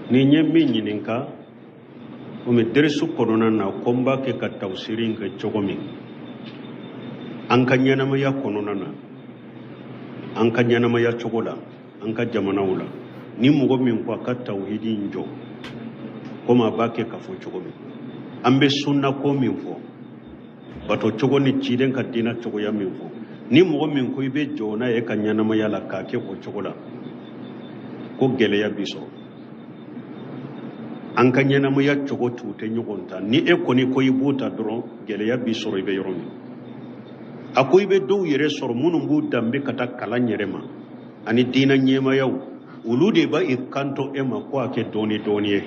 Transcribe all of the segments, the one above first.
Ni n ye min ɲininka, komi derisu kɔnɔna na ko n b'a kɛ ka tawusiri in kɛ cogo min an ka ɲɛnamaya kɔnɔna na, an ka ɲɛnamaya cogo la, an ka jamanaw la, ni mɔgɔ min ko a ka tawhidi in jɔ komi a b'a kɛ ka fɔ cogo min, an bɛ sunna ko min fɔ, bato cogo ni ciden ka diinɛ cogoya min fɔ, ni mɔgɔ min ko i bɛ jɔ n'a ye ka ɲɛnamaya la k'a kɛ o cogo la, ko gɛlɛya b'i sɔrɔ. An ka ɲɛnamaya cogo t'u tɛ ɲɔgɔn ta. Ni e kɔni ko i b'o ta dɔrɔn, gɛlɛya b'i sɔrɔ. I bɛ yɔrɔ min, a ko i bɛ dɔw yɛrɛ sɔrɔ minnu b'u danbe ka taa kalan yɛrɛ ma ani diinɛ ɲɛmayaw, olu de b'a i kanto e ma ko a kɛ dɔɔni dɔɔni ye.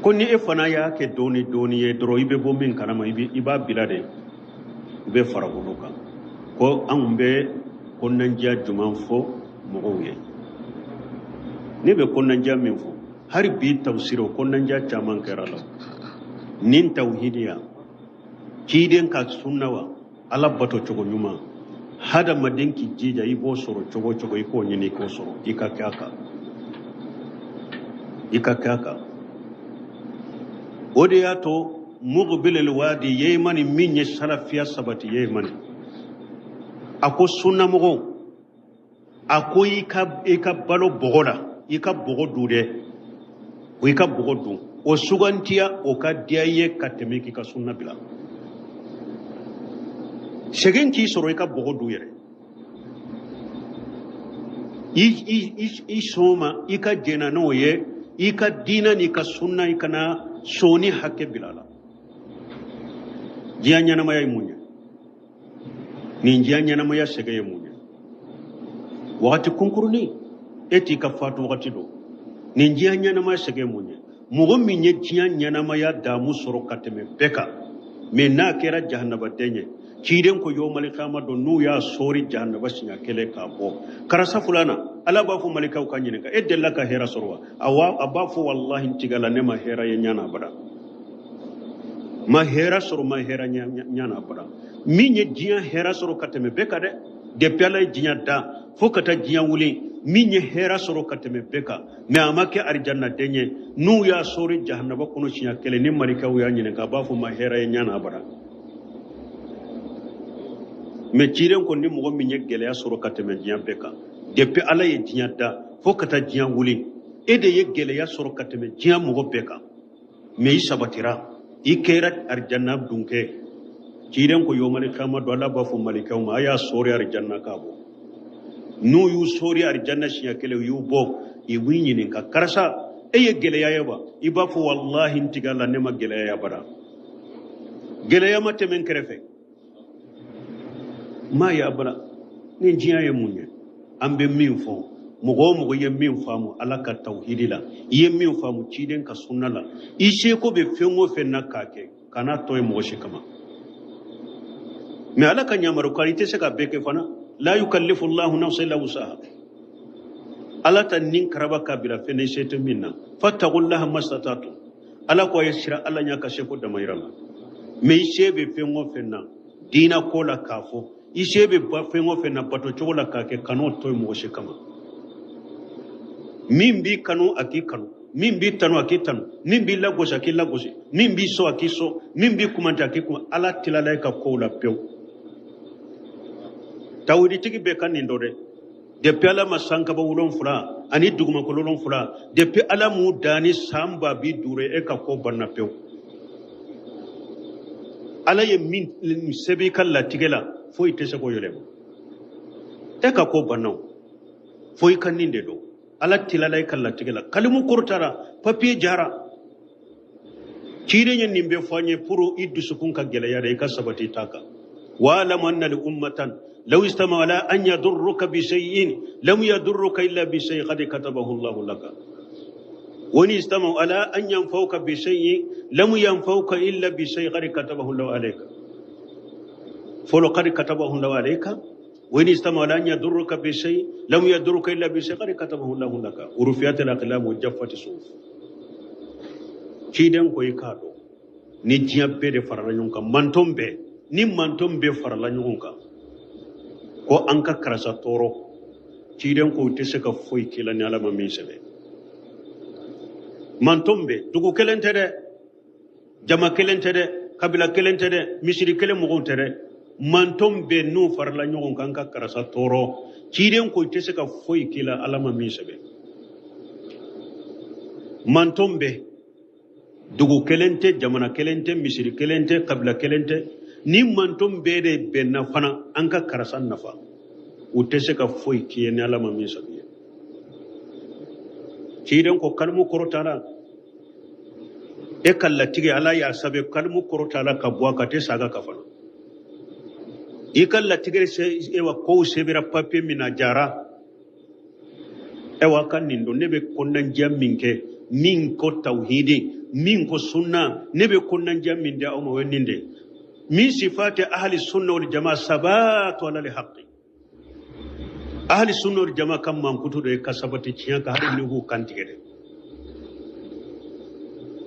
Ko ni e fana y'a kɛ dɔɔni dɔɔni ye dɔrɔn, i bɛ bɔ min kalama, i b'a bila de, i bɛ fara olu kan. Ko anw bɛ kɔnɔnandiya jumɛn fɔ mɔgɔw ye? Ne bɛ kɔnɔnandiya min fɔ hali bi, tafsiri o kɔnɔnandiya caman kɛra la nin tawhidiya, ciden ka sunna wa Ala bato cogo ɲuman. Hadamaden k'i jija, i b'o sɔrɔ cogo o cogo, i k'o ɲini, i k'o sɔrɔ, i ka kɛ a kan, i ka kɛ a kan. O de y'a to Muqbilil Wadi Yemani min ye salafiya sabati Yemani, a ko sunnamɔgɔw, a ko i ka balo bɔgɔ la, i ka bɔgɔ dun dɛ, o i ka bɔgɔ dun, o sugantiya, o ka diya i ye ka tɛmɛ k'i ka sunna bila. Sɛgɛn k'i sɔrɔ, i ka bɔgɔ dun yɛrɛ, i sɔn ma, i ka jɛna n'o ye, i ka diinɛ n'i ka sunna, i kana sɔnni hakɛ bila a la. Diɲɛ ɲɛnamaya ye mun ye? Nin diɲɛ ɲɛnamaya sɛgɛn ye mun ye? Wagati kunkurunin, e t'i ka fatu wagati dɔn. Nin diɲɛ ɲɛnamaya sɛgɛn ye mun ye? Mɔgɔ min ye diɲɛ ɲɛnamaya damu sɔrɔ ka tɛmɛ bɛɛ kan, mɛ n'a kɛra jahanabaden ye, ciden ko yomali kama don, n'u y'a sɔɔri jahanaba siɲɛ kelen k'a bɔ, karisa fulana, Ala b'a fɔ malikaw ka ɲininka, e delila ka hɛrɛ sɔrɔ wa? Awa, a b'a fɔ, wallahi, n tigala, ne ma hɛrɛ ye ɲana abada, ma hɛrɛ sɔrɔ, ma hɛrɛ ɲana abada. Min ye diɲɛ hɛrɛ sɔrɔ ka tɛmɛ bɛɛ kan dɛ, depuis Ala ye diɲɛ da fo ka taa diɲɛ wuli, min ye hɛrɛ sɔrɔ ka tɛmɛ bɛɛ kan, mɛ a ma kɛ arijannaden ye, n'u y'a sɔɔri jahanaba kɔnɔ siɲɛ kelen, ni malikaw y'a ɲininka, a b'a fɔ ma hɛrɛ ye ɲana abada. Mɛ ciden ko ni mɔgɔ min ye gɛlɛya sɔrɔ ka tɛmɛ diɲɛ bɛɛ kan, depuis Ala ye diɲɛ da fo ka taa diɲɛ wuli, e de ye gɛlɛya sɔrɔ ka tɛmɛ diɲɛ mɔgɔ bɛɛ kan, mɛ i sabatira, i kɛra arijanna dunkɛ, ciden ko yomali kama don, Ala b'a fɔ malikaw ma, a y'a sɔɔri arijanna k'a bɔ. N'u y'u sɔɔri arijanna siɲɛ kelen, u y'u bɔ, i b'i ɲininka, karisa, e ye gɛlɛya ye wa? I b'a fɔ, wallahi, n tigɛ la, ne ma gɛlɛya ye abada, gɛlɛya ma tɛmɛ n kɛrɛfɛ, maa ye abada. Ni diɲɛ ye mun ye? An bɛ min fɔ, mɔgɔ o mɔgɔ ye min faamu Ala ka tawhidi la, i ye min faamu ciden ka sunna la, i seko bɛ fɛn o fɛn na k'a kɛ, kana tɔ ye mɔgɔ si kama. Mɛ Ala ka yamaru kan, i tɛ se ka bɛɛ kɛ fana. La yukallifu llahu nafsa illa wusaha. Ala ta nin karaba ka bila fɛn na, i se tɛ min na. Fattaqullaha mastata'tum, Ala ko a ye siran Ala ɲɛ ka seko damayira la. Mɛ i se bɛ fɛn o fɛn na diinɛ ko la k'a fɔ, i se bɛ fɛn o fɛn na bato cogo la k'a kɛ, kan'o to yen mɔgɔ si kama. Min b'i kanu, a k'i kanu. Min b'i tanu, a k'i tanu. Min b'i lagosi, a k'i lagosi. Min b'i sɔn, a k'i sɔn. Min b'i kumante, a k'i kuma. Ala tilala i ka kow la pewu. Tawhiditigi bɛɛ ka nin dɔn dɛ. Depuis Ala ma sankaba 7 ani dugumakolo 7, depuis Ala m'u dan ni san 50 000 ye, e ka ko banna pewu. Ala ye min sɛbɛn i ka latigɛ la, foyi tɛ se k'o yɛlɛma. E ka ko banna o, fo i ka nin de dɔn. Ala tilala i ka latigɛ la, kalimu kɔrɔtara, papiye jara. Ciden ye nin bɛɛ fɔ an ye pour i dusukun ka gɛlɛya de, i ka sabati ta kan. Wa'lamu anna li ummatan law istama ala an yadurruka bi shay'in lam yadurruka illa bi shay'in qad katabahu Allahu laka, wa in istama ala an yanfa'uka bi shay'in lam yanfa'uka illa bi shay'in qad katabahu Allahu alayka. Fɔlɔ, qad katabahu Allahu alayka, wa in istama ala an yadurruka bi shay'in lam yadurruka illa bi shay'in qad katabahu Allahu laka. Rufi'at al-aqlam wa jaffat as-suhuf. Ciden ko i k'a dɔn, ni diɲɛ bɛɛ de farala ɲɔgɔn kan, manton bɛɛ, ni manton bɛɛ farala ɲɔgɔn kan ko an ka karisa tɔɔrɔ, ciden ko u tɛ se ka foyi k'i la ni Ala ma min sɛbɛn. Manton bɛ dugu kelen tɛ dɛ, jama kelen tɛ dɛ, kabila kelen tɛ dɛ, misiri kelen mɔgɔw tɛ dɛ. Manton bɛ n'u farala ɲɔgɔn kan ka karisa tɔɔrɔ. Ciden ko i tɛ se ka foyi k'i la Ala ma min sɛbɛn. Manton bɛ dugu kelen tɛ, jamana kelen tɛ, misiri kelen tɛ, kabila kelen tɛ. Ni manton bɛɛ de bɛnna fana an ka karisa nafa, u tɛ se ka foyi k'i ye ni Ala ma min sɛbɛn ye. Ciden ko kalimu kɔrɔtara, e ka latigɛ Ala y'a sɛbɛn, kalimu kɔrɔtala ka bɔ a kan, tɛ saga ka fana. I ka latigɛ ewa kow sɛbɛra papiye min na jara, ewa ka nin don ne bɛ kɔnɔnajɛ min kɛ, min ko tawhidi, min ko sunna, ne bɛ kɔnɔnajɛ min di aw ma, o ye nin de min sifati ahli sunna wal jama sabatu ala al haqi. Ahli sunna wal jama ka mankutu dɔ ye ka sabati tiɲɛ kan, hali ni b'u kan tigɛ dɛ.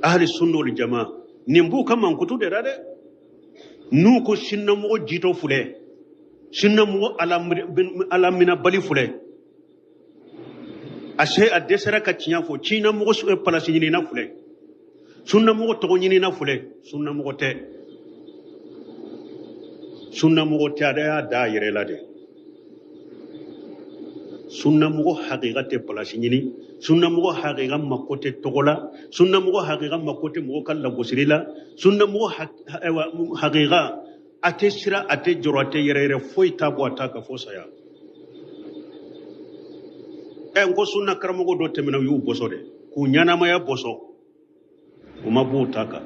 Ahli sunna wal jama nin b'u ka mankutu de la dɛ. N'u ko sunnamɔgɔ jitɔ filɛ, sunnamɔgɔ alaminabali filɛ, a se a dɛsɛra ka tiɲɛ fɔ, sunnamɔgɔ palasi ɲinina filɛ, sunnamɔgɔ tɔgɔ ɲinina filɛ, sunnamɔgɔ tɛ, sunnamɔgɔ tɛ, a y'a da a yɛrɛ la dɛ. Sunnamɔgɔ hakika tɛ palasi ɲini, sunnamɔgɔ hakika mako tɛ tɔgɔ la, sunnamɔgɔ hakika mako tɛ mɔgɔ ka lagosili la, sunnamɔgɔ hakika a tɛ siran, a tɛ jɔrɔ, a tɛ yɛrɛ yɛrɛ, foyi t'a bɔ a ta ka fɔ saya. Ɛ n ko sunna karamɔgɔ dɔ tɛmɛna, u y'u bɔsɔ dɛ, k'u ɲɛnamaya bɔsɔ, u ma b'u ta kan,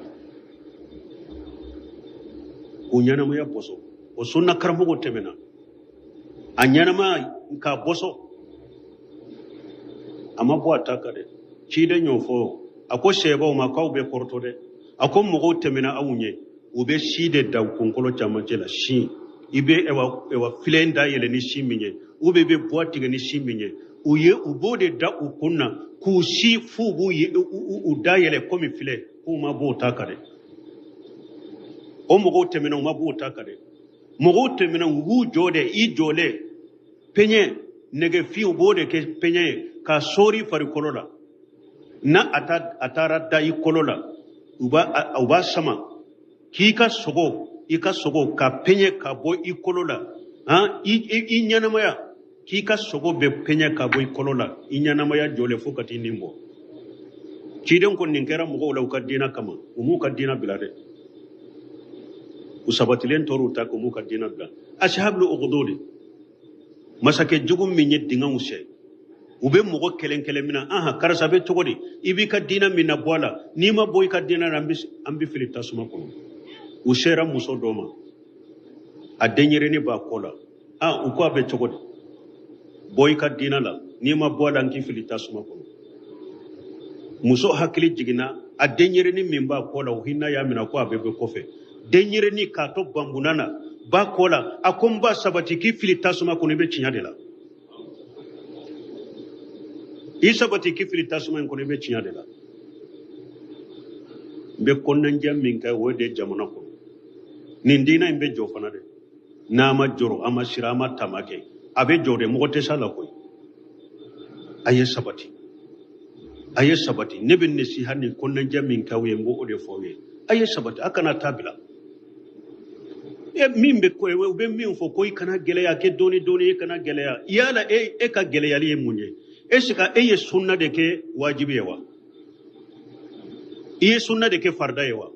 k'u ɲɛnamaya bɔsɔ. O sunna karamɔgɔ tɛmɛna, a ɲɛnamaya k'a bɔsɔ, a ma bɔ a ta kan dɛ. Ciden y'o fɔ, a ko sɛbaw ma k'aw bɛ kɔrɔtɔ dɛ. A ko mɔgɔw tɛmɛna aw ɲɛ, u bɛ si de da u kunkolo camancɛ la, si i bɛ ewa ewa filen da yɛlɛ ni si min ye, u bɛ bɔ tigɛ ni si min ye, u ye u b'o de da u kun na k'u si f'u b'u u da yɛlɛ komi filen, k'u ma b'o ta kan dɛ. O mɔgɔw tɛmɛna, u ma b'o ta kan dɛ. Mɔgɔw tɛmɛna, u b'u jɔ dɛ, i jɔlen peɲɛ nɛgɛfin, u b'o de kɛ peɲɛ ye k'a sori farikolo la, n'a a taara da i kolo la, u b'a sama k'i ka sogo, i ka sogo ka peɲɛ ka bɔ i kolo la, han, i ɲɛnamaya, k'i ka sogo bɛ peɲɛ ka bɔ i kolo la, i ɲɛnamaya jɔlen fo ka t'i nin bɔ. Ciden ko nin kɛra mɔgɔw la u ka diina kama, u m'u ka diina bila dɛ, u sabatilen tor'u ta kan, u m'u ka diina bila. Ashabul ukhdud, masakɛ jugu min ye dingɛw sen, u bɛ mɔgɔ kelen kelen minɛ, anhan, karisa bɛ cogo di, i b'i ka diinɛ min na bɔ a la, n'i ma bɔ i ka diinɛ la, an bɛ fili tasuma kɔnɔ. U sera muso dɔ ma, a denyɛrɛnin b'a kɔ la, ah, u ko a bɛ cogo di, bɔ i ka diinɛ la, n'i ma bɔ a la, n k'i fili tasuma kɔnɔ. Muso hakili jiginna a denyɛrɛnin min b'a kɔ la, o hinɛ y'a minɛ, ko a bɛ bɔ kɔfɛ denyɛrɛnin k'a to banbunna na ba kɔ la, a ko n ba, sabati k'i fili tasuma kɔnɔ, i bɛ tiɲɛ de la. I sabati k'i fili tasuma in kɔnɔ, i bɛ tiɲɛ de la. N bɛ kɔnɔnajɛ min kɛ, o de jamana kɔnɔ nin diinɛ in bɛ jɔ fana dɛ. N'a ma jɔrɔ, a ma siran, a ma tama kɛ, a bɛ jɔ dɛ, mɔgɔ tɛ s'a la koyi. A ye sabati, a ye sabati. Ne bɛ nasiha ni kɔnɔnajɛ min k'aw ye, n b'o de fɔ aw ye. A ye sabati, a kana taa bila. E min bɛ ko, u bɛ min fɔ ko i kana gɛlɛya kɛ dɔɔni dɔɔni, i kana gɛlɛya. Yala e ka gɛlɛyali ye mun ye? Est ce que e ye sunna de kɛ wajibi ye wa? I ye sunna de kɛ farida ye wa?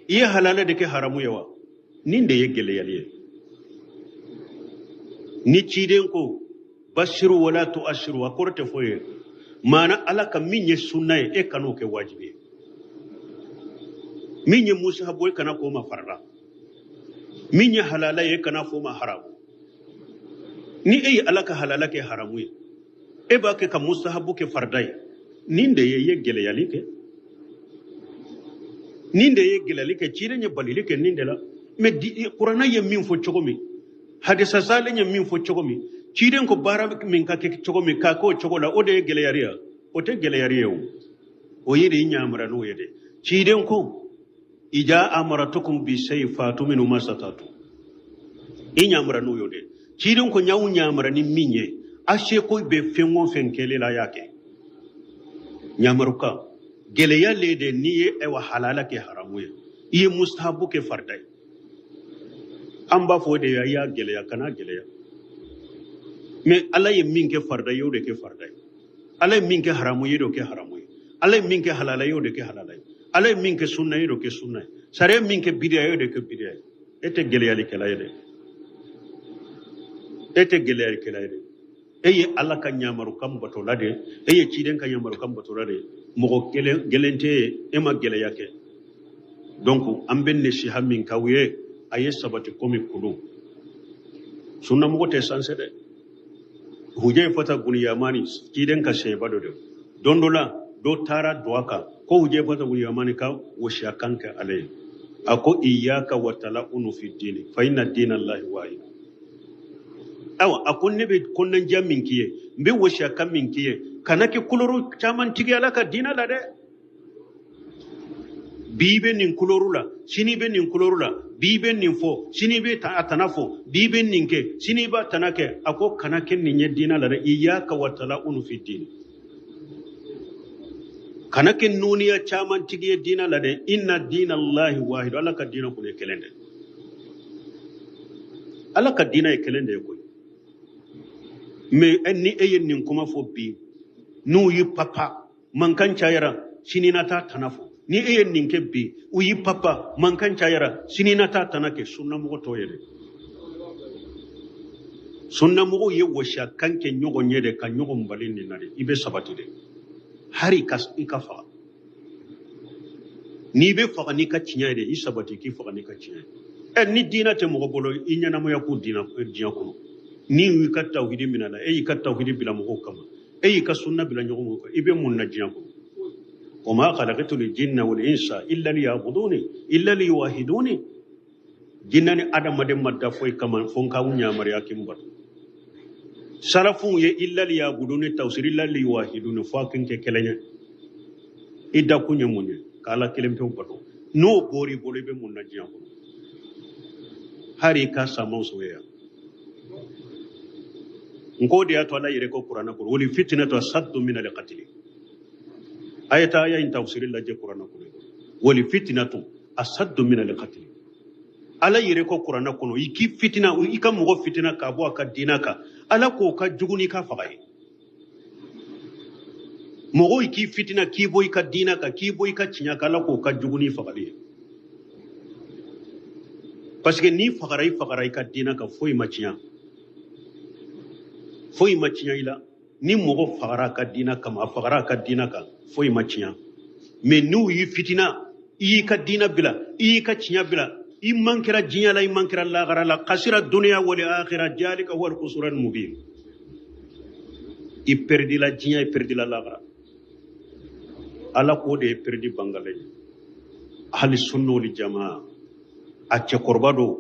I ye halala de kɛ haramu ye wa? Nin de ye gɛlɛyali ye. Ni ciden ko basiru wala tuasiru, a kɔrɔ tɛ foyi ye. Maana Ala ka min ye sunna ye, e kan'o kɛ wajibi ye. Min ye musahabu, e kana k'o ma farida. Min ye halala ye, e kana f'o ma haramu. Ni e ye Ala ka halala kɛ haramu ye, e b'a kɛ ka musahabu kɛ farida ye, nin de ye i ye gɛlɛyali kɛ, nin de ye gɛlɛyali kɛ. Ciden ye balili kɛ nin de la. Mais kuranɛ ye min fɔ cogo min, hadisa salen ye min fɔ cogo min, ciden ko baara min ka kɛ cogo min, k'a k'o cogo la, o de ye gɛlɛyali ye. O tɛ gɛlɛyali ye o, o ye de i ɲamara n'o ye dɛ. Ciden ko ija amaratukum bi shay fatu minhu masatatu, i ɲamara n'o ye dɛ. Ciden ko n y'aw ɲamara ni min ye, a seko bɛ fɛn o fɛn kɛlen la, a y'a kɛ. Ɲamarukan. Gɛlɛya le de n'i ye ayiwa halala kɛ haramu ye, i ye mustahabu kɛ farida ye. An b'a fɔ o de ye, i y'a gɛlɛya, kana gɛlɛya. Mais Ala ye min kɛ farida ye, o de kɛ farida ye. Ala ye min kɛ haramu ye, o de kɛ haramu ye. Ala ye min kɛ halala ye, o de kɛ halala ye. Ala ye min kɛ sunna ye, o de kɛ sunna ye. Sariya ye min kɛ bidiya ye, o de kɛ bidiya ye. E tɛ gɛlɛyalikɛla ye dɛ, e tɛ gɛlɛyalikɛla ye dɛ. E ye Ala ka yamarukan batola de, e ye ciden ka yamarukan batola de. Mɔgɔ gɛlɛn tɛ ye, e ma gɛlɛya kɛ. Donc an bɛ nasiha min k'aw ye, a ye sabati komi kulu. Sunnamɔgɔ tɛ sanse dɛ. Hujayifata bun Yamani, ciden ka sɛba dɔ de. Don dɔ la, dɔ taara don a kan ko Hujayifata bun Yamani ka wasiya kan kɛ ale ye. A ko iyaka wa tala'unu fi dini fa inna dina Allahi wahid. Ayiwa, a ko ne bɛ kɔnɔnajɛ min k'i ye, n bɛ wasiya kan min k'i ye, kana kɛ kuloro caman tigi Ala ka diinɛ la dɛ. Bi bɛ nin kuloro la, sini bɛ nin kuloro la, bi bɛ nin fɔ, sini bɛ a tana fɔ, bi bɛ nin kɛ, sini b'a tana kɛ. A ko kana kɛ nin ye diinɛ la dɛ. Iyaka wa tala'unu fi dini, kana kɛ nuniya caman tigi ye diinɛ la dɛ. Inna dina Allahi wahid. Ala ka diinɛ kun ye kelen de, Ala ka diinɛ ye kelen de ye koyi. Mais ni e ye nin kuma fɔ bi, n'u y'i papa, mankan cayara, sini na taa tana fɔ. Ni e ye nin kɛ bi, u y'i papa, mankan cayara, sini na taa tana kɛ. Sunnamɔgɔ t'o ye dɛ. Sunnamɔgɔw ye wasiya kan kɛ ɲɔgɔn ye de, ka ɲɔgɔn bali nin na de. I bɛ sabati de, hari i ka faga. N'i bɛ faga n'i ka tiɲɛ ye de, i sabati k'i faga n'i ka tiɲɛ ye. Ni diinɛ tɛ mɔgɔ bolo, i ɲɛnamaya ko diinɛ diɲɛ kɔnɔ. Ni y'i ka tawhidi minɛ la, e y'i ka tawhidi bila mɔgɔw kama, e y'i ka sunna bila ɲɔgɔn kan, i bɛ mun na diɲɛ kɔnɔ? Wa ma khalaqtu l-jinna wal insa illa liya'buduni illa liyuwahiduni. Jinɛ ni adamaden ma da foyi kama fo n k'aw yamaruya k'i bato. Salafuw ye illa liya'buduni tafsir illa liyuwahiduni, fo a kin kɛ kelen ye. I da kun ye mun ye? K'Ala kelen pewu bato. N'o bɔr'i bolo, i bɛ mun na diɲɛ kɔnɔ? Hari i ka samaw soya. N k'o de y'a to Ala yɛrɛ ko kuranɛ kɔnɔ, wal fitnatu asaddu min al-qatl. A ye taa aya in tafsiri lajɛ kuranɛ kɔnɔ. Wal fitnatu asaddu min al-qatl. Ala yɛrɛ ko kuranɛ kɔnɔ, i k'i fitina, i ka mɔgɔ fitina k'a bɔ a ka diinɛ kan, Ala k'o ka jugu n'i ka faga ye. Mɔgɔw k'i fitina k'i bɔ i ka diinɛ kan, k'i bɔ i ka tiɲɛ kan, Ala k'o ka jugu n'i fagali ye. Parce que n'i fagara, i fagara i ka diinɛ kan, foyi ma tiɲɛ, foyi ma tiɲɛ i la. Ni mɔgɔ fagara a ka diinɛ kama, a fagara a ka diinɛ kan, foyi ma tiɲɛ. Mais n'u y'i fitina, i y'i ka diinɛ bila, i y'i ka tiɲɛ bila, i man kɛra diɲɛ la, i man kɛra lahara la, kasira duniya wal akhira, jalika huwa al-khusran mubin. I perdila diɲɛ, i perdila lahara. Ala k'o de ye perdi bangale ye. Hali sunna wal jamaa, a cɛkɔrɔba don,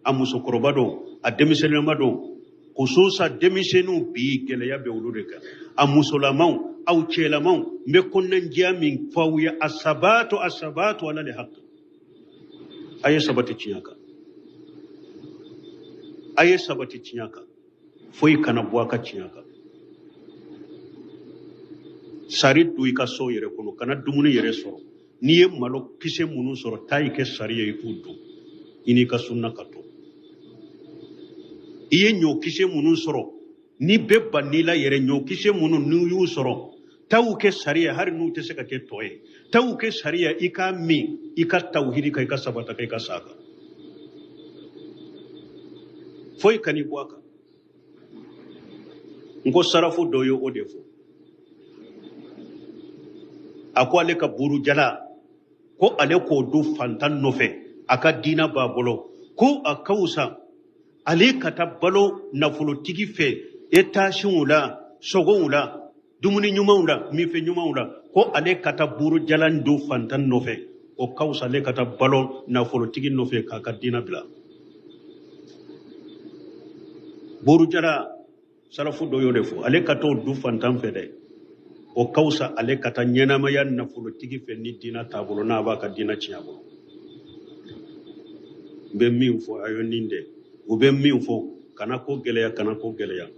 a musokɔrɔba don, a denmisɛnninma don, khususa denmisɛnninw bi gɛlɛya bɛ olu de kan. A musolamaw, aw cɛlamaw, n bɛ kɔnɔnajɛya min fɔ aw ye, asabatu asabatu ala le haq. A ye sabati tiɲɛ kan, a ye sabati tiɲɛ kan, foyi kana bɔ a ka tiɲɛ kan. Sari don i ka so yɛrɛ kɔnɔ, kana dumuni yɛrɛ sɔrɔ. N'i ye malo kisɛ minnu sɔrɔ, taa i kɛ sari ye, i k'u dun, i n'i ka sunna ka to. I ye ɲɔ kisɛ minnu sɔrɔ, ni bɛɛ bann'i la yɛrɛ, ɲɔ kisɛ minnu n'u y'u sɔrɔ, taa u kɛ sari ye, hali n'u tɛ se ka kɛ tɔ ye, taa u kɛ sari ye, i k'a min, i ka tawhidi kan, i ka sabata kan, i ka sa kan. Foyi kan'i bɔ a kan. N ko sarafu dɔ ye o de fɔ. A ko ale ka burujala, ko ale k'o dun fantan nɔfɛ, a ka diina b'a bolo, ko a ka wusa ale ka taa balo nafolotigi fɛ, etasiw la, sogow la, dumuni ɲumanw la, minfɛn ɲumanw la, ko ale ka taa burujala dun fantan nɔfɛ, o ka wusa ale ka taa balo nafolotigi nɔfɛ k'a ka diina bila. Burujala, salafu dɔ y'o de fɔ, ale ka t'o dun fantan fɛ dɛ, o ka wusa ale ka taa ɲɛnamaya nafolotigi fɛ ni diina t'a bolo, n'a b'a ka diina tiɲɛ a bolo. N bɛ min fɔ a ye nin dɛ, u bɛ min fɔ, kana ko gɛlɛya, kana ko gɛlɛya.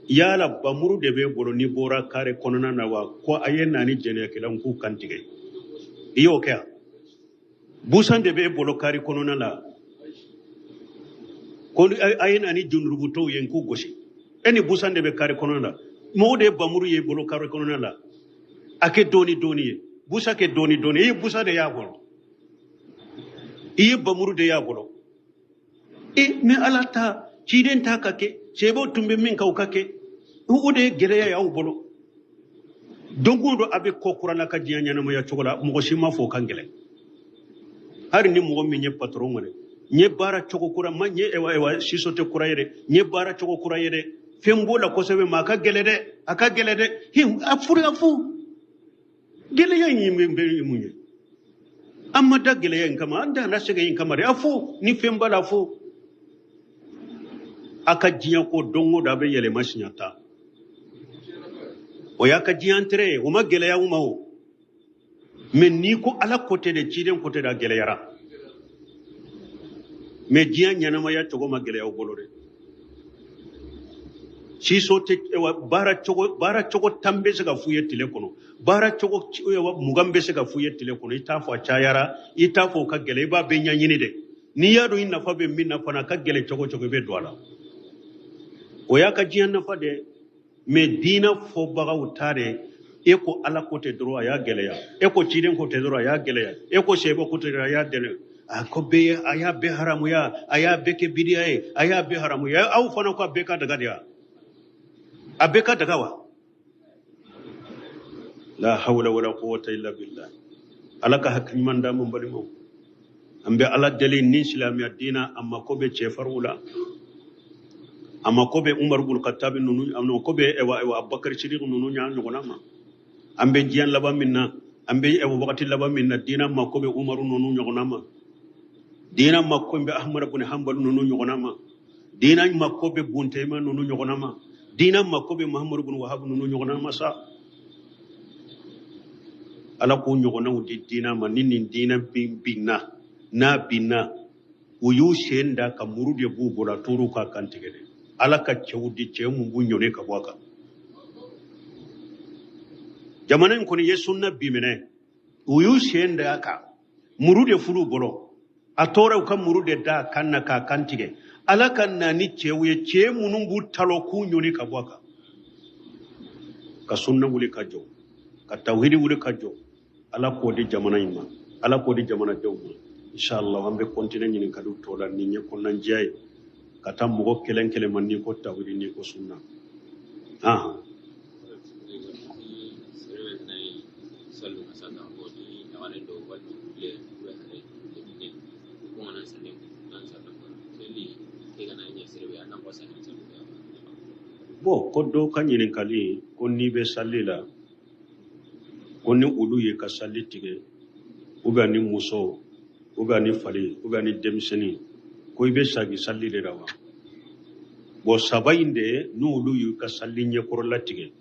Yala bamuru de b'e bolo n'i bɔra kare kɔnɔna na wa, ko a ye na ni jɛnɛyakɛlaw k'u kan tigɛ. I y'o kɛ yan? Busan de bɛ e bolo kari kɔnɔna la ko a ye na ni jundurubutɔw ye n k'u gosi. E ni busan de bɛ kari kɔnɔna la, mɔgɔ de ye bamuru ye i bolo kari kɔnɔna la. A kɛ dɔɔni dɔɔni ye, busa kɛ dɔɔni dɔɔni. I ye busa de y'a bolo, i ye bamuru de y'a bolo. E ni Ala ta ciden ta ka kɛ, sɛbɛw tun bɛ min kan o ka kɛ, o de ye gɛlɛya ye aw bolo. Don o don a bɛ ko kura la ka diɲɛ ɲɛnamaya cogo la, mɔgɔ si ma fɔ o ka gɛlɛn. Hali ni mɔgɔ min ye patɔrɔn wele, n ye baara cogo kura ma, n ye ewa ewa siso tɛ kura ye dɛ, n ye baara cogo kura ye dɛ, fɛn b'o la kosɛbɛ, ma a ka gɛlɛn dɛ, a ka gɛlɛn dɛ. A furu a fu gɛlɛya in ye bɛ mun ye? An ma da gɛlɛya in kama, an danna sɛgɛn in kama dɛ. A fo ni fɛn b'a la, a fo a ka diɲɛ ko don o don a bɛ yɛlɛma siɲɛ 10. O y'a ka diɲɛ intérêt ye, o ma gɛlɛya u ma o. Mais n'i ko Ala ko tɛ dɛ, ciden ko tɛ dɛ, a gɛlɛyara. Mais diɲɛ ɲɛnamaya cogo ma gɛlɛya u bolo dɛ. Siso tɛ baara cogo 10 bɛ se ka f'u ye tile kɔnɔ, baara cogo 20 bɛ se ka f'u ye tile kɔnɔ. I t'a fɔ a cayara, i t'a fɔ o ka gɛlɛn, i b'a bɛɛ ɲɛɲini dɛ. N'i y'a dɔn i nafa bɛ min na fana, a ka gɛlɛn cogo cogo, i bɛ don a la. O y'a ka diɲɛ nafa dɛ. Mais diinɛ fɔbagaw ta dɛ, e ko Ala ko tɛ dɔrɔn, a y'a gɛlɛya. E ko ciden ko tɛ dɔrɔn, a y'a gɛlɛya. E ko sɛbɛ ko tɛ dɔrɔn, a y'a gɛlɛya. A ko bɛɛ a y'a bɛɛ haramuya, a y'a bɛɛ kɛ bidiya ye, a y'a bɛɛ haramuya. Aw fana ko a bɛɛ ka daga de wa? A bɛɛ ka daga wa? La hawla wala quwwata illa billah. Ala ka hakili ɲuman d'an ma. Balimaw, an bɛ Ala deli ni silamɛya diina a mako bɛ cɛfarinw la, a mako bɛ Umar bun Khattabi ninnu, a mako bɛ ewa ewa Abubakar Sidiq ninnu ɲa ɲɔgɔnna ma. An bɛ diɲɛ laban min na, an bɛ ewa wagati laban min na, diina mako bɛ Umaru ninnu ɲɔgɔnna ma, diina mako bɛ Ahmad bun Hanbal ninnu ɲɔgɔnna ma, diina mako bɛ Buntema ninnu ɲɔgɔnna ma, diina mako bɛ Muhammadu bun Wahab ninnu ɲɔgɔnna ma sa. Ala k'o ɲɔgɔnnaw di diina ma. Ni nin diina bin binna, n'a binna, u y'u sen da ka muru de b'u bolo, a tor'u k'a kan tigɛ dɛ. Ala ka cɛw di, cɛ mun b'u ɲɔni ka bɔ a kan. Jamana in kɔni ye sunna bi minɛ, u y'u sen da a kan, muru de furu bolo, a tora u ka muru de da a kan na k'a kan tigɛ. Ala ka na ni cɛw ye, cɛ minnu b'u talɔ k'u ɲɔni ka bɔ a kan, ka sunna wuli ka jɔ, ka tawhidi wuli ka jɔ. Ala k'o di jamana in ma, Ala k'o di jamanadenw ma. Inshallah, an bɛ continuer ɲininkaliw tɔ la ni ɲɛ kɔnɔnajɛya ye, ka taa mɔgɔ kelen kelen ma, n'i ko tawhidi, n'i ko sunna. Ahan. Bon, ko dɔw ka ɲininkali ko n'i bɛ sali la, ko ni olu ye ka sali tigɛ, ou bien ni muso, ou bien ni fali, ou bien ni denmisɛnnin, ko i bɛ sagi sali de la wa? Bon, saba in de, n'olu y'u ka sali ɲɛkɔrɔla tigɛ,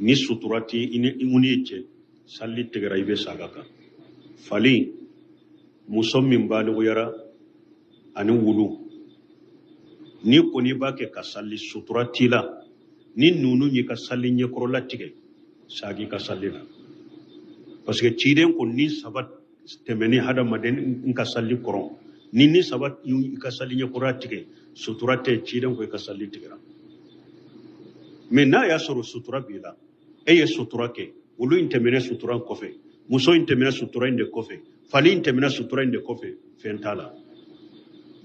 ni sutura tɛ i ni i ni cɛ, sali tigɛra, i bɛ saga kan. Fali, muso min baliguyara, ani wulu, n'i kɔni b'a kɛ ka sali, sutura t'i la, ni ninnu y'i ka sali ɲɛkɔrɔla tigɛ, sagi ka sali la. Parce que ciden ko ni saba tɛmɛni hadamaden n ka sali kɔrɔ, ni saba i ka sali ɲɛkɔrɔla tigɛ, sutura tɛ, ciden ko i ka sali tigɛra. Mais n'a y'a sɔrɔ sutura b'i la, e ye sutura kɛ, olu in tɛmɛna sutura kɔfɛ, muso in tɛmɛna sutura in de kɔfɛ, fali in tɛmɛna sutura in de kɔfɛ, fɛn t'a la,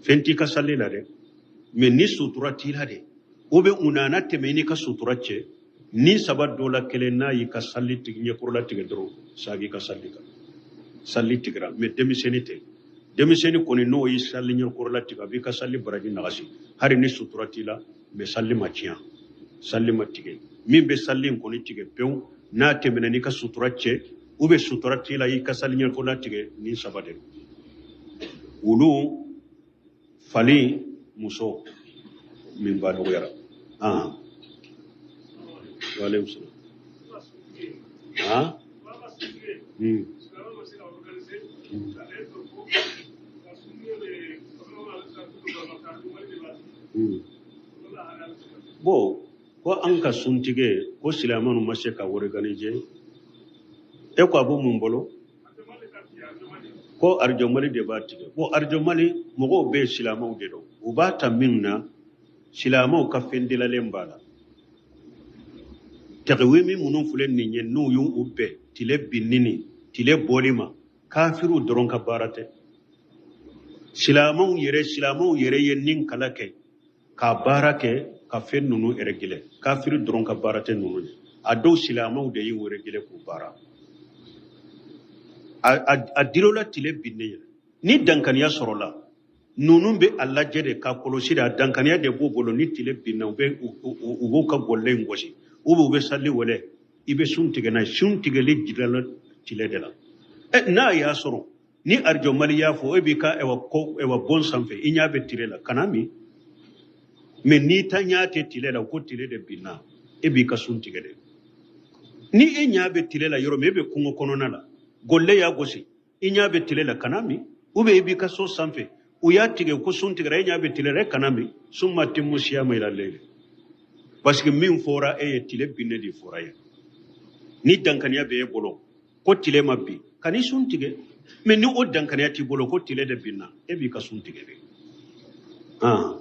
fɛn t'i ka sali la dɛ. Mais ni sutura t'i la de, o bɛ u nana tɛmɛ i n'i ka sutura cɛ, ni saba dɔ la kelen n'a y'i ka sali tigɛ, ɲɛkɔrɔla tigɛ dɔrɔn, sagi ka sali kan, sali tigɛra. Mais denmisɛnnin tɛ, denmisɛnnin kɔni n'o y'i sali ɲɛkɔrɔla tigɛ, a b'i ka sali baraji nagasi, hali ni sutura t'i la. Mais sali ma tiɲɛ, sali ma tigɛ. Min bɛ sali in kɔni tigɛ pewu, n'a tɛmɛna n'i ka sutura cɛ, ou bien sutura t'i la, i ka sali ɲɛkɔrɔla tigɛ, ni saba de don: wulu, fali, muso min ba dɔgɔyara. Ah, waaleykum salam. Ah, Bon, ko an ka suntigɛ, ko silamɛw ma se ka organiser, e ko a b'o mun bolo? Ko Arajo Mali de b'a tigɛ. Bon, Arajo Mali mɔgɔw bɛ yen, silamɛw de don. U b'a ta min na, silamɛw ka fɛn dilalen b'a la. Tɛgɛwemi minnu filɛ nin ye, n'u y'u bɛn tile binni ni tile bɔli ma, kafiriw dɔrɔn ka baara tɛ. Silamɛw yɛrɛ ye nin kala kɛ ka baara kɛ ka fɛn ninnu régler. Kafiri dɔrɔn ka baara tɛ ninnu ye. A dɔw, silamɛw de y'u régler k'u baara. A dir'o la tile binnen yɛrɛ, ni dankaniya sɔrɔla, ninnu bɛ a lajɛ de ka kɔlɔsi de. A dankaniya de b'u bolo. Ni tile binna, u bɛ u b'u ka gɔlɛ in gosi, u bɛ sali wɛlɛ, i bɛ sun tigɛ n'a ye. Sun tigɛli jirala tile de la. Ɛ, n'a y'a sɔrɔ ni Arajo Mali y'a fɔ, e b'i ka ɛwà ko ɛwà bon sanfɛ, i ɲɛ bɛ tile la, kana min. Mɛ n'i ta ɲɛ tɛ tile la, ko tile de binna, e b'i ka sun tigɛ de. Ni e ɲɛ bɛ tile la yɔrɔ min, e bɛ kungo kɔnɔna la, gɔlɛ y'a gosi, i ɲɛ bɛ tile la, kana min. Ou bien i b'i ka so sanfɛ, u y'a tigɛ ko sun tigɛra, e ɲɛ bɛ tile la, e kana min. Summa atimmu siyama ila leyli, parce que min fɔra e ye, tile binnen de fɔra e ye. Ni dankaniya bɛ e bolo ko tile ma bin, ka ni sun tigɛ. Mɛ ni o dankaniya t'i bolo ko tile de binna, e b'i ka sun tigɛ de. Ah.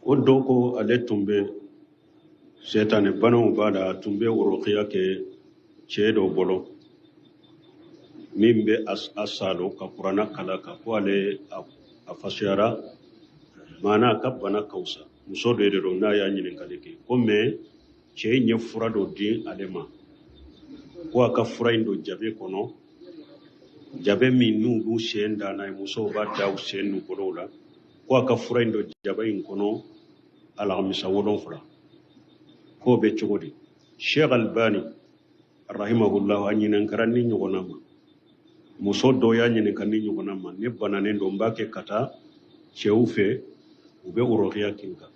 O dɔ ko ale tun bɛ sɛtanɛ banaw b'a la, a tun bɛ worokiya kɛ cɛ dɔ bolo min bɛ a salo ka kuranna kala kan, ko ale a fasuyara, maana a ka bana ka wusa. Muso dɔ de don n'a y'a ɲininkali kɛ ko mɛ cɛ in ye fura dɔ di ale ma, ko a ka fura in don jabe kɔnɔ, jabe min n'u b'u sen da n'a ye, musow b'a da u sen n'u bolow la, ko a ka fura in don jaba in kɔnɔ alamisa 7. K'o bɛ cogo di? Sheikh Albani rahimahullah, a ɲininkara ni ɲɔgɔnna ma. Muso dɔ y'a ɲininka ni ɲɔgɔnna ma: ne bananen don, n b'a kɛ ka taa cɛw fɛ, u bɛ worokiya kɛ n kan.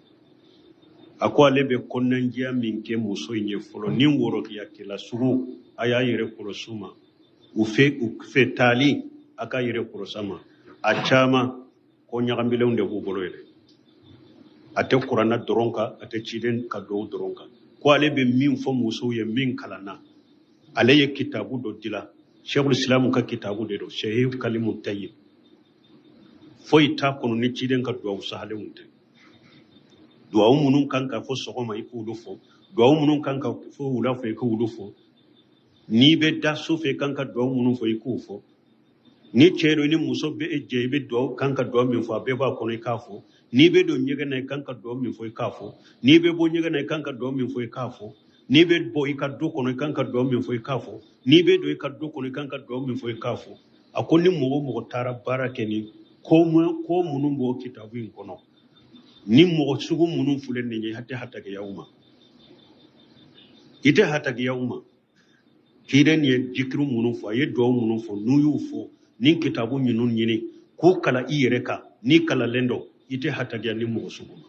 A ko ale bɛ kɔnɔnajɛya min kɛ muso in ye fɔlɔ, ni worokiyakɛla sugu, a y'a yɛrɛ kɔlɔsi u ma, u fɛ taali, a k'a yɛrɛ kɔlɔsi a ma. A caman ko ɲagamilenw de b'u bolo yɛrɛ. A tɛ kuranna dɔrɔn kan, a tɛ ciden ka dɔw dɔrɔn kan. Ko ale bɛ min fɔ musow ye min kalanna, ale ye kitabu dɔ dila, Sheikhul Islam ka kitabu de don, Sheikh Kalimu Tayyib. Foyi t'a kɔnɔ ni ciden ka duwawu sahalenw tɛ. Duwawu minnu kan ka fɔ sɔgɔma, i k'olu fɔ. Duwawu minnu kan ka fɔ wula fɛ, i k'olu fɔ. N'i bɛ da su fɛ, i kan ka duwawu minnu fɔ, i k'o fɔ. Ni cɛ don, ni muso bɛ e jɛ, i bɛ duwawu kan ka duwawu min fɔ, a bɛɛ b'a kɔnɔ, i k'a fɔ. N'i bɛ don ɲɛgɛn na, i kan ka duwawu min fɔ, i k'a fɔ. N'i bɛ bɔ ɲɛgɛn na, i kan ka duwawu min fɔ, i k'a fɔ. N'i bɛ bɔ i ka du kɔnɔ, i kan ka duwawu min fɔ, i k'a fɔ. N'i bɛ don i ka du kɔnɔ, i kan ka duwawu min fɔ, i k'a fɔ. A ko ni mɔgɔ o mɔgɔ taara baara kɛ ni ko minnu b'o kitabu in kɔnɔ, ni mɔgɔ sugu minnu filɛ nin ye, i tɛ hatakiya u ma, i tɛ hatakiya u ma. Ciden ye jikiru minnu fɔ, a ye duwawu minnu fɔ, n'u y'u fɔ, ni kitabu ninnu ɲini k'u kala i yɛrɛ kan, n'i kalalen don, i tɛ hatakiya ni mɔgɔ sugu ma.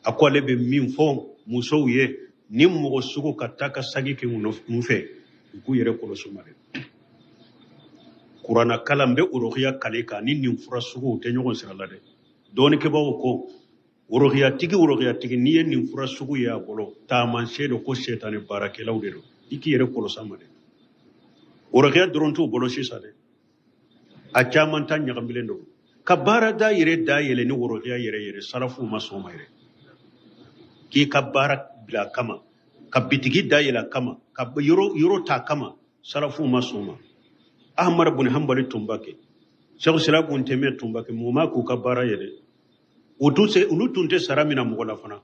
A ko ale bɛ min fɔ musow ye, ni mɔgɔ sugu ka taa ka sagi kɛ u fɛ, u k'u yɛrɛ kɔlɔsi u ma dɛ. Kuranna kalan bɛ orokiya kale kan ni nin fura suguw tɛ ɲɔgɔn sira la dɛ. Dɔɔnikɛbaaw ko worokiyatigi, worokiyatigi, n'i ye nin fura sugu ye a bolo, taamasiyɛn don ko sɛtanɛ baarakɛlaw de don, i k'i yɛrɛ kɔlɔsi a ma dɛ. Worokiya dɔrɔn t'u bolo sisan dɛ, a caman ta ɲagamilen don. Ka baarada yɛrɛ dayɛlɛ ni worokiya yɛrɛ yɛrɛ, sarafuw ma sɔn o ma yɛrɛ. K'i ka baara bila a kama, ka bitigi dayɛlɛ a kama, ka yɔrɔ yɔrɔ ta a kama, sarafuw ma sɔn o ma. Ahmad bun Hanbali tun b'a kɛ, Sɛku Sira bun Tɛmɛ tun b'a kɛ, mun ma k'u ka baara yɛrɛ? Olu tun tɛ sara min na mɔgɔ la fana,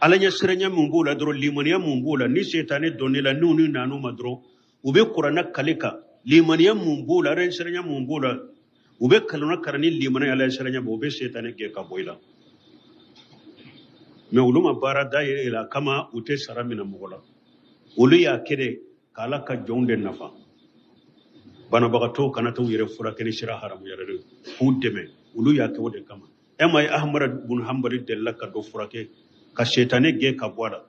ala ɲɛ siranya mun b'o la dɔrɔn, limaniya mun b'o la, ni setani donn'i la, n'u ni nan'u ma dɔrɔn, u bɛ kuranna kale kan, limaniya mun b'o la, ala ɲɛ siranya mun b'o la, u bɛ kalona karan ni limaniya, ala ɲɛ siranya b'o, u bɛ setani gɛn ka bɔ i la. Mɛ olu ma baara da yɛrɛ la kama, u tɛ sara minɛ mɔgɔ la. Olu y'a kɛ de k'ala ka jɔnw de nafa, banabagatɔw kana t'u yɛrɛ furakɛ ni sira haramu yɛrɛ de, k'u dɛmɛ. Olu y'a kɛ o de kama. E ma ye, Ahmad bun Hanbali delila ka dɔ furakɛ. Ka sɛtanɛ gɛn ka bɔ a la.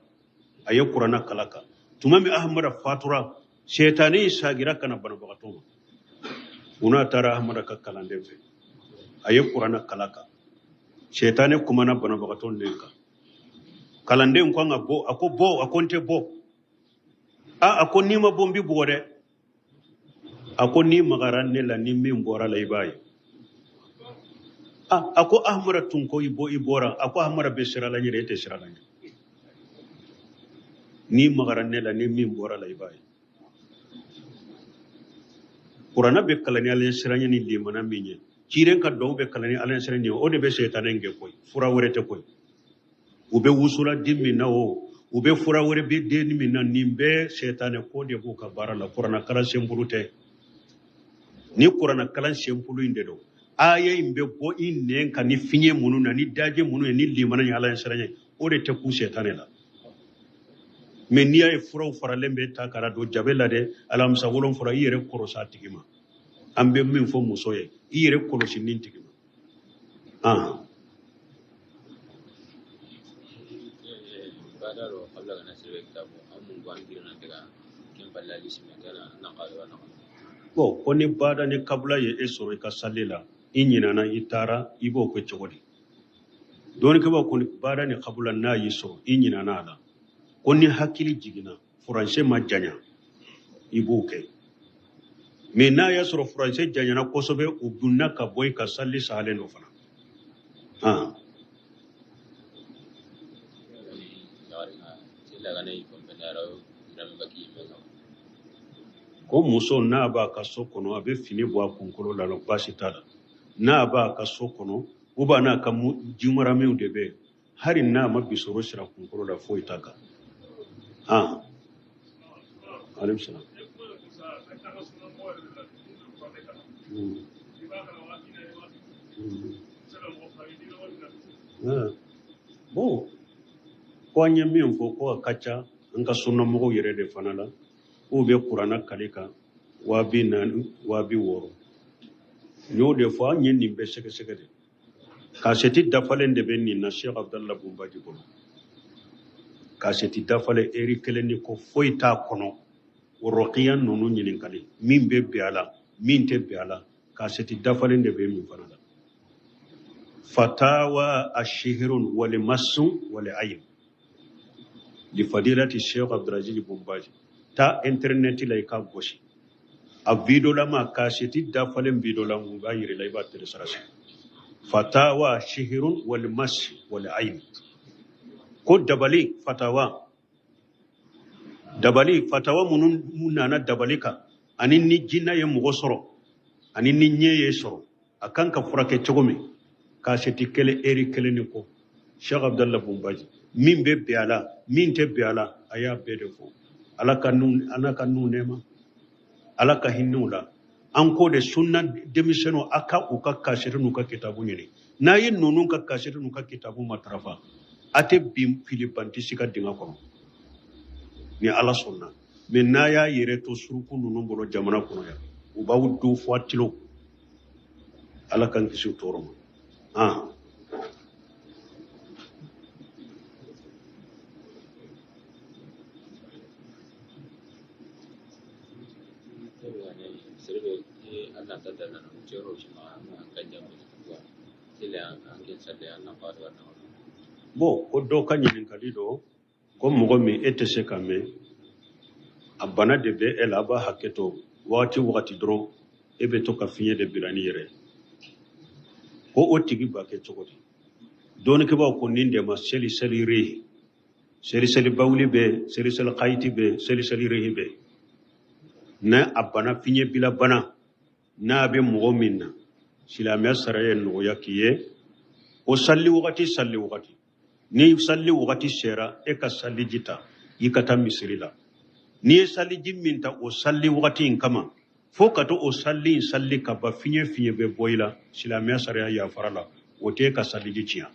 A ye kuranna kalan kan. Tuma min Ahamada fatura, sɛtanɛ in sagira ka na banabagatɔ ma. U n'a taara Ahamada ka kalanden fɛ, a ye kuranna kalan kan. Sɛtanɛ kumana banabagatɔ nɛn kan. Kalanden ko an ka bɔ. A ko bɔ. A ko n tɛ bɔ. A ko n'i ma bɔ, n b'i bugɔ dɛ. A ko n'i magara ne la, ni min bɔra la, i b'a ye. A ko Ahamada tun ko i bɔ, i bɔra. A ko Ahamada bɛ siran la ɲɛ, e tɛ siran la ɲɛ. N'i magara ne la, ni min bɔra la, i b'a ye. Kuranna bɛ kalan ni ala ɲɛsiranɲɛ ni limana min ye, ciren ka dɔw bɛ kalan ni ala ɲɛsiranɲɛ ye, o de bɛ sɛtanɛ gɛn koyi. Fura wɛrɛ tɛ koyi. U bɛ wusula di min na, o u bɛ fura wɛrɛ bɛ den min na, nin bɛɛ sɛtanɛ ko de b'u ka baara la. Kuranna kalan senbolo tɛ. Ni kuranna kalan senbolo in de don, aya in bɛ bɔ i nɛn kan ni fiɲɛ minnu na, ni daje minnu ye, ni limana ni ala ɲɛsiranɲɛ, o de tɛ ku sɛtanɛ la. Mɛ n'i y'a ye furaw faralen bɛ ta ka don jabe la dɛ, alamisa 7, i yɛrɛ kɔlɔsi a tigi ma. An bɛ min fɔ muso ye, i yɛrɛ kɔlɔsi nin tigi ma. Bon, ko ni bada ni kabula ye e sɔrɔ i ka sali la, i ɲinana, i taara, i b'o kɛ cogo di? Dɔnnikɛbaaw ko ni bada ni kabula n'a y'i sɔrɔ, i ɲinana a la, ko ni hakili jiginna, furancɛ ma janya, i b'o kɛ. Mɛ n'a y'a sɔrɔ furancɛ janyana kosɛbɛ, u bunna ka bɔ i ka sali salen dɔ fana. Ko muso n'a b'a ka so kɔnɔ, a bɛ fini bɔ a kunkolo la, baasi t'a la. N'a b'a ka so kɔnɔ, u b'a n'a ka jimaraminw de bɛ yen, hali n'a ma bisoro sira kunkolo la, foyi t'a kan. Aleykum salaam. Bon, ko an ye min fɔ, ko a ka ca an ka sunnamɔgɔw yɛrɛ de fana la, k'u bɛ kuranna kali kan 40,000, 60,000. N y'o de fɔ, an ye nin bɛɛ sɛgɛsɛgɛ de. Kasɛti dafalen de bɛ nin na Sheikh Abdallah Bumbaji bolo. Kasɛti dafalen, eri kelen ni ko foyi t'a kɔnɔ. O rɔkiya ninnu ɲininkali, min bɛ bɛn a la, min tɛ bɛn a la, kasɛti dafalen de bɛ min fana la. Fatawa ashihirun wal masun wal ayn li fadilati Sheikh Abdulaziz Bumbaji. Ta internet la i ka gosi. A video lama, kasɛti dafalen video la, mun b'a yira la, i b'a télécharger. Fatawa shihirun wal mas wal ayn. Ko dabali fatawa, dabali fatawa minnu nana dabali kan, ani ni jinɛ ye mɔgɔ sɔrɔ, ani ni ɲɛ ye sɔrɔ, a kan ka furakɛ cogo min, kasɛti kelen, eri kelen ni kɔ. Sheikh Abdallah Bumbaji, min bɛ bɛn a la, min tɛ bɛn a la, a y'a bɛɛ de fɔ. Ala ka nun, Ala ka nun nɛɛma, Ala ka hinɛ u la. An ko de sunna denmisɛnninw, a ka u ka kasɛti n'u ka kitabu ɲini. N'a ye ninnu ka kasɛti n'u ka kitabu matarafa, a tɛ bin filibanti si ka dingɛ kɔnɔ ni Ala sɔnna. Mɛ n'a y'a yɛrɛ to suruku ninnu bolo jamana kɔnɔ yan, u b'aw dun fɔ a tilo. Ala k'an kisi u tɔɔrɔ ma. Bon, ko dɔ ka ɲininkali dɔ, ko mɔgɔ min e tɛ se ka mɛn, a bana de bɛ e la, a b'a hakɛ to, wagati wagati dɔrɔn e bɛ to ka fiɲɛ de bila ni yɛrɛ, ko o tigi b'a kɛ cogo di? Dɔnnikɛbaaw ko nin de ma seli seli rehi, seli seli bawuli bɛ, seli seli kayiti bɛ, seli seli rehi bɛ. N'a a bana fiɲɛ bila bana n'a bɛ mɔgɔ min na, silamɛya sara ye nɔgɔya k'i ye o sali wagati, sali wagati ni sali wagati sera, e ka saliji ta, i ka taa misiri la. N'i ye saliji min ta o sali wagati in kama, fo ka to o sali in sali ka ban, fiɲɛ fiɲɛ bɛ bɔ i la, silamɛya sariya yafara la, o tɛ e ka saliji tiɲɛ.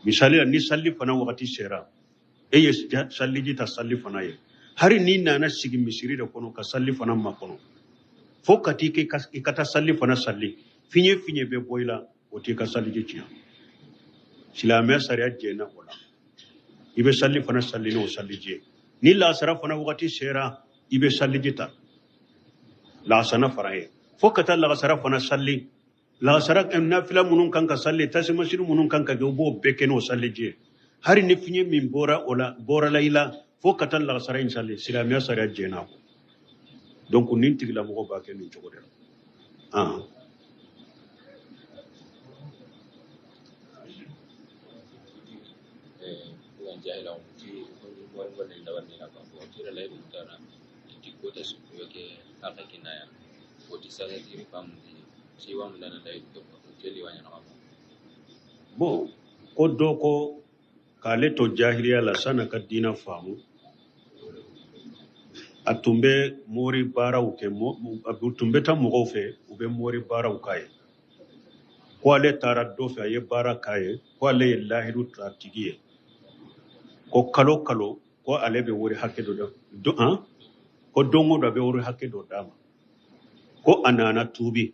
Misali la, ni sali fana wagati sera, e ye saliji ta sali fana ye, hari n'i nana sigi misiri de kɔnɔ ka sali fana makɔnɔ, fo ka t'i kɛ i ka taa sali fana sali, fiɲɛ fiɲɛ bɛ bɔ i la, o t'i ka saliji tiɲɛ. Silamɛya sariya jɛnna o la. I bɛ sali fana sali n'o saliji ye. Ni lasara fana wagati sera, i bɛ saliji ta lasana fara ye fo ka taa lagasara fana sali. Lagasara nafila minnu kan ka sali, tasimasiri minnu kan ka kɛ, u b'o bɛɛ kɛ n'o saliji ye. Hali ni fiɲɛ min bɔra o la, bɔra la i la fo ka taa lagasara in sali, silamɛya sariya jɛnna ko. Donc nin tigilamɔgɔ b'a kɛ nin cogo de la. Ah. Bon, ko dɔ ko k'ale to jahiliya la san'a ka diina faamu, a tun bɛ mori baaraw kɛ, a tun bɛ taa mɔgɔw fɛ, u bɛ mori baaraw k'a ye. Ko ale taara dɔ fɛ, a ye baara k'a ye, ko ale ye lahidu ta tigi ye, ko kalo kalo ko ale bɛ wari hakɛ dɔ da, ko don o don a bɛ wari hakɛ dɔ d'a ma. Ko a nana tuubi,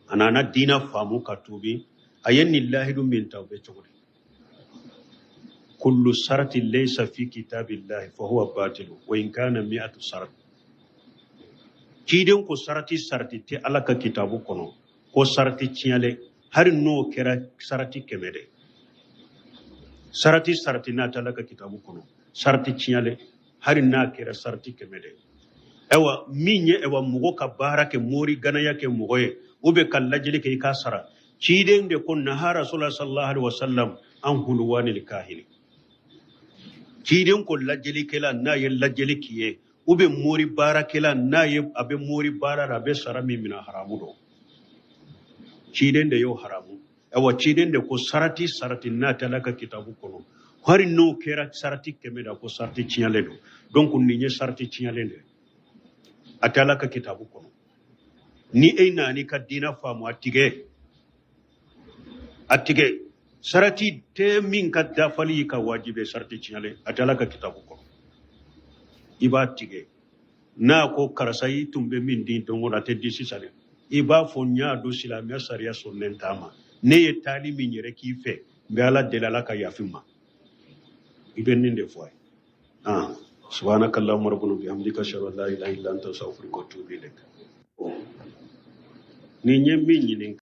a nana diina faamu ka tuubi, a ye nin lahidu min ta, o bɛ cogo di? Kullu sarati laysa fi kitabillahi fa huwa batilu wa in kana mi'atu sarat. Ciden ko sarati sarati tɛ Ala ka kitabu kɔnɔ, ko sarati tiɲɛlen, hali n'o kɛra sarati 100 de. Sarati sarati n'a tɛ Ala ka kitabu kɔnɔ, sarati tiɲɛlen, hali n'a kɛra sarati 100 de. Ayiwa, min ye ayiwa mɔgɔ ka baara kɛ, mori ganaya kɛ mɔgɔ ye, u bɛ ka lajɛli kɛ i k'a sara. Ciden de ko naha rasulullah sallallahu alaihi wasallam an hulwanil kahini. Ciden ko lajɛlikɛla n'a ye lajɛli k'i ye, u bɛ mori baarakɛla n'a ye a bɛ mori baara la, a bɛ sara min minɛ, haramu don. Ciden de y'o haramu. Ayiwa, ciden de ko sarati sarati n'a tɛ Ala ka kitabu kɔnɔ, hali n'o kɛra sarati 100 da, ko sarati tiɲɛlen don. Donc nin ye sarati tiɲɛlen de ye, a tɛ Ala ka kitabu kɔnɔ. Ni e nana i ka diinɛ faamu, a tigɛ, a tigɛ. Sarati tɛ min ka dafali y'i ka wajibi ye, sarati tiɲɛlen, a tɛ Ala ka kitabu kɔnɔ, i b'a tigɛ. N'a ko karisa i tun bɛ min di don o don, a tɛ di sisan dɛ, i b'a fɔ n y'a dɔn silamɛya sariya sɔnnen t'a ma, ne ye taali min yɛrɛ k'i fɛ, n bɛ Ala deli Ala ka yafa n ma. I bɛ nin de fɔ a ye. Ah, subhanaka allahumma rabbana bihamdika ashhadu an la ilaha illa anta astaghfiruka wa atubu ilaik. Ni n ye min ɲini